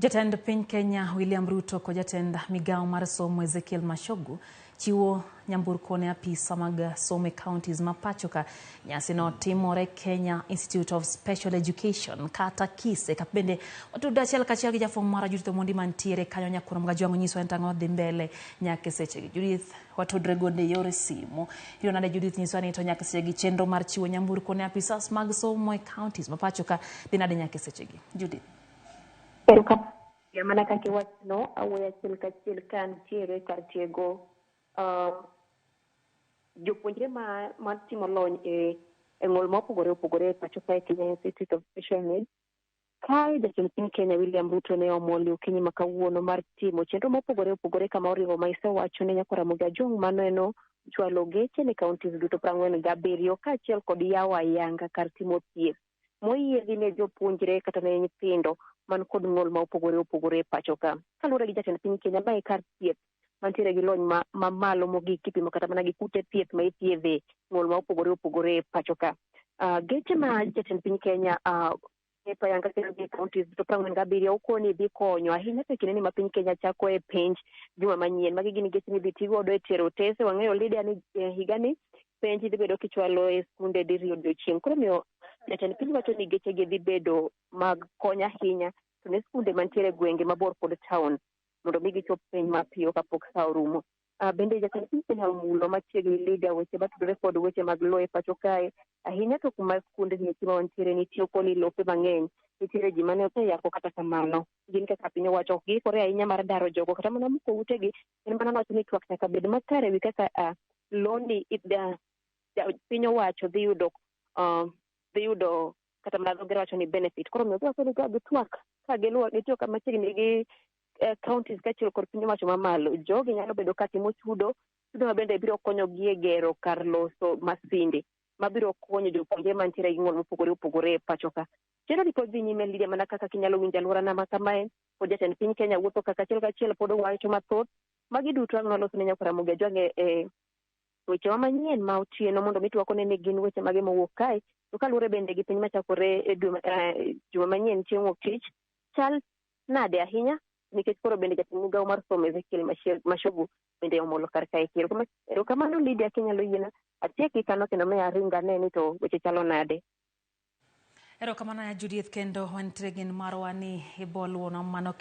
Jatend piny Kenya William Ruto kod jatend migawo mar somo Ezekiel Machogu chiwo nyamburko ne apisa mag somo e counties ma pachoka. Nyasino timore Kenya Institute of Special Education kata KISE. Ka bende watudo achiel kachiel gi jafwambo marwa Judith Omondi mantiere kanyo nyakwar Mgajwang' onyiso en tang'o dhi mbele nyaka e sechegi. Judith, watudre godo e yor simu. Iriyo nade Judith, nyiswa ni to nyaka sechegi chenro mar chiwo nyamburko ne apisas mag somo e counties ma pachoka dhi nade nyaka e sechegi. Judith. Erokamano mana kaka iwachono, awuoyo achiel kachiel ka antiere kar tiego jopuonjre ma timo lony e ng'ol mopogore opogore e pacho kae, Kenya Institute of Special Needs. Kae jatend piny Kenya William Ruto ne omoli okinyi ma kawuono mar timo chenro mopogore opogore kama oriwo ma isewacho ne nyakwar Ramogi Ajwang' mano eno chwalo geche ne counties duto 47 kaachiel kod yawo ayanga kar timo thieth moyiedhi ne jopuonjre kata ne nyithindo man kod ng'ol ma opogore opogore e pacho ka. Kaluwore gi jatend piny Kenya, mae kar thieth mantiere gi lony mamalo mogik kipimo kata mana gi kute thieth ma ithiedhe ng'ol ma opogore opogore e pacho ka. Geche ma jatend piny Kenya keto ayanga kendo dhi e counties duto 47 okoni dhi konyo ahinya to e kindeni ma piny Kenya chako e penj juma manyien. Magi gin geche midhi tigodo e tero otese. Wang'eyo Lydia ni higani penj dhi bedo kichwalo e skunde diriyo odiochieng'. Koro omiyo jatend piny wacho ni gechegi dhi bedo mag kony ahinya to ne skunde mantiere e gwenge mabor kod town mondo mi gichop penj mapiyo kapok sa orumo. Bende jatend piny Kenya omulo machiegni Lydia weche matudore kod weche mag lowo e pacho kae ahinya to kuma skundni eki ma wantiere nitie okoni lope mang'eny nitiere ji mane oseyako, kata kamano gin kaka piny owacho ok giikore ahinya mar daro jogo kata mana muko utegi. En mana nowacho ni twak nyaka bed makare wi kaka loni piny owacho dhi yudo kata mana dho ngere wacho ni benefit. Koro omiyo giwacho ni ka gitwak ka giluwo gitiyo ka machiegni gi counties kaachiel kod piny owacho mamalo, jogi nyalo bedo ka timo chudo chudo ma bende biro konyogi e gero kar loso masinde mabiro konyo jopuonjre mantiere gi ng'ol mopogore opogore e pacho ka. Chenro ni pod dhi nyime Lydia, mana kaka kinyalo winjo alworana ma kamae pod jatend piny Kenya wuotho kaka achiel kachiel pod owacho mathoth. Magi duto ang' noloso ne nyakwar Ramogi Ajwang' e wechewa manyien ma otieno mondo mi twakone ni gin weche mage mowuok kae. To kaluwore bende gi piny machakore e dwe juma manyien chieng' wuok tich chal nade ahinya, nikech koro bende jatend migawo mar somo Ezekiel Machogu bende omolo kar kae. Erokamano Lydia, kinyalo yiena atieki kano kendo miya aring ane ni to weche chalo nade. Erokamano ya Judith, kendo wantiere gin marwa ni iboluwonwa mano.